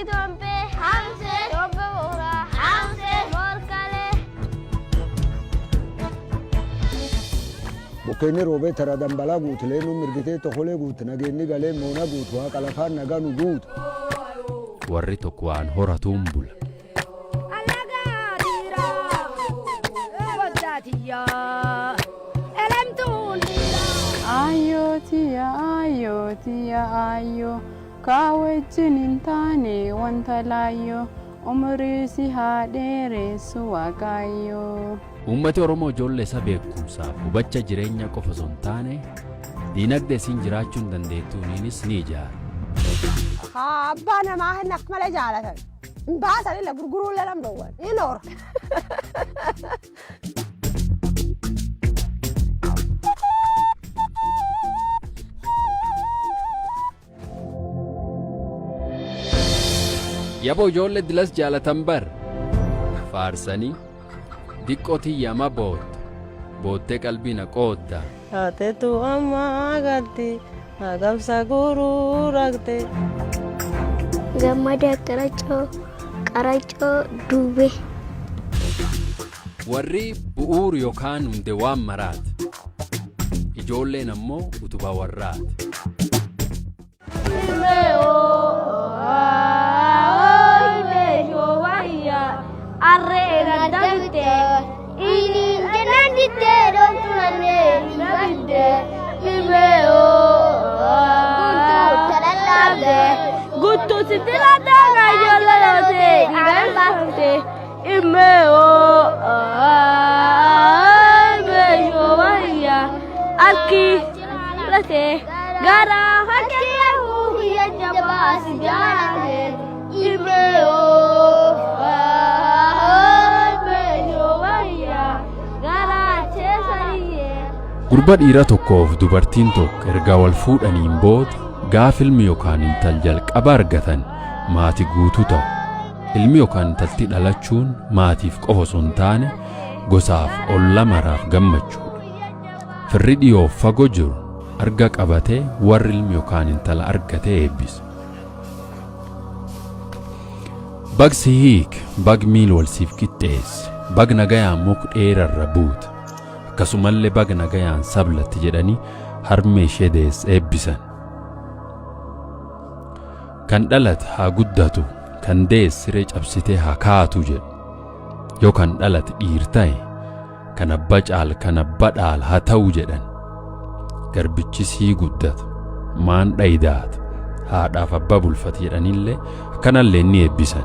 Tompee, Hamsee, Tompee Booraa, Hamsee, Morkalee. Bokkeenni roobee tara dambalaa guutu leenuun mirgitee tokolee guutu nageenni galee moona guutu waaqa lafaan nagaa nu guutu. Warri tokko waan horatuun bula. Ayyoo tiyya ayyoo tiyya ayyoo kaa wajjin hin taane wanta laayyoo umurii si haa dheeressu waaqayyoo. Uummati Oromoo ijoollee isaa beekumsaaf hubacha jireenya qofa osoo hin taane diinagdee isiin jiraachuu hin dandeettuuniinis ni ijaara. Abbaa namaa hin akka malee jaalatan. Hin baasan illee gurguruu illee nam dhowwan. Hin hoora. Yaboo ijoollee dilas jaalatan bar faarsanii diqqoo tiyya ma bootta boottee qalbii na qootta. Haatetu amma galti hagamsa gururagte. Gammadaa Qaracoo, Qaracoo Duubee. Warri bu'uur yookaan hunde waan maraati. Ijoolleen ammoo utubaa warraati. Gara fakkeenya fuudhii jabaa si jaalate ilmee Gurba dhiira tokkoof dubartiin tokko erga wal fuudhaniin booda gaaf ilmi yookaan intal jalqaba argatan maatii guutuu ta'u. Ilmi yookaan intalti dhalachuun maatiif qofa osoo hin taane gosaaf olla maraaf gammachuudha. Firri dhiyoof fagoo jiru arga qabatee warri ilmi yookaan intala argatee eebbisa. Bag si hiik, bag miil wal siif qixxeesse, bag nagayaan muk dheerarra buute, akkasumallee bag nagayaan sablatti jedhanii harmee ishee deesse eebbisan. Kan dhalate haa guddatu, kan deesse siree cabsitee haa kaatu jedhu. Yoo kan dhalate dhiir ta'e, kan abba caal kan abba dhaal haa ta'u jedhan. Garbichi sii guddata, maan dhayidaata, haadhaaf abba bulfata jedhanillee akkanallee ni eebbisan.